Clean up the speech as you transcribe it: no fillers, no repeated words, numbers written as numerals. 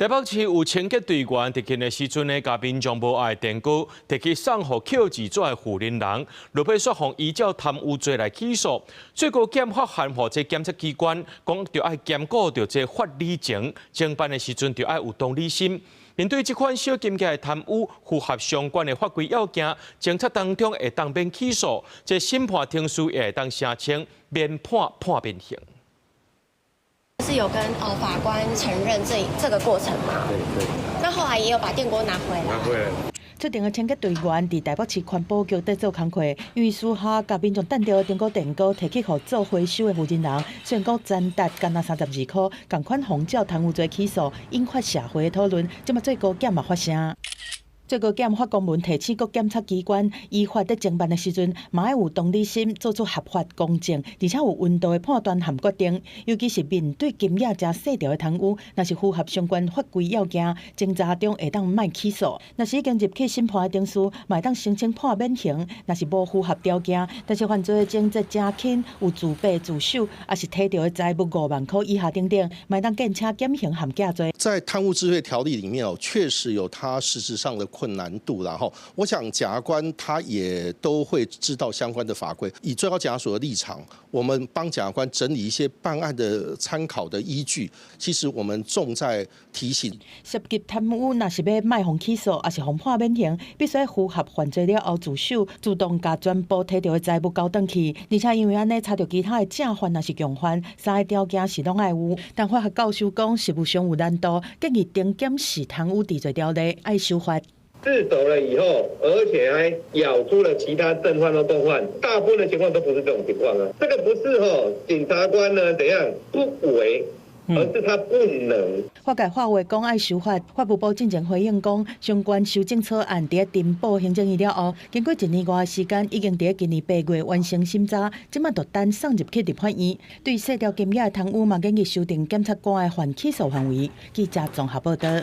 台北市有清潔隊員佇勤的時陣呢，共民眾無愛的電鍋提去送予抾字紙的負責人，落尾煞予依照貪污罪來起訴。最高檢發函予這檢察機關，講著愛兼顧著這法理情，偵辦的時陣著愛有同理心。面對這款小金額的貪污，符合相關的法規要件，偵查當中會當免起訴，這審判程序也會當聲稱免判判免刑。是有跟法官承認這個過程嗎？對對。那後來也有把電鍋拿回來。拿回來。出庭的清潔隊員佇台北市環保局佇做工課，因為私下共民眾擲著的中古電鍋提去予做回收的負責人，雖然講攢值干焦32箍，仝款予照貪污罪起訴，引發社會的討論。這馬最高檢嘛發聲。最高檢發公文提醒各檢察機關，依法佇偵辦的時陣，嘛愛有同理心，做出合法公正，而且有溫度的判斷和決定。尤其是面對金額誠細條的貪污，若是符合相關法規要件，偵查中會當莫起訴。若是已經入去審判的程序，嘛會當申請判免刑。若是無符合條件，但是犯罪的情節誠輕，有自白自首，抑是提著的財物5萬箍以下等等，嘛會當減輕減刑和減罪。在貪污治罪條例裡面哦，確實有它實質上的困難度，然後我想檢察官他也都會知道相關的法規。以最高檢察署的立場，我們幫檢察官整理一些辦案的參考的依據。其實我們重在提醒。涉及貪污，若是欲莫予起訴，抑是予判免刑，必須符合犯罪了後自首，自動共全部提著的財物交轉去。而且因為按呢查著其他的正犯抑是共犯，三个條件是攏愛有。但法學教授講，實務上有難度，建議重檢視貪污治罪條例愛修法。自首了以後，而且還咬出了其他正犯或共犯，大部分的情況都不是這種情況啊。這個不是吼，檢察官呢怎樣不為，而是他不能。法界喊話講愛修法，法務部進前回應講，相關修正草案佇咧呈報行政院了後，經過一年外的時間，已經佇咧今年8月完成審查，這馬就等送入去立法院。對細條金額的貪污嘛，建議修訂檢察官的緩起訴範圍。記者綜合報道。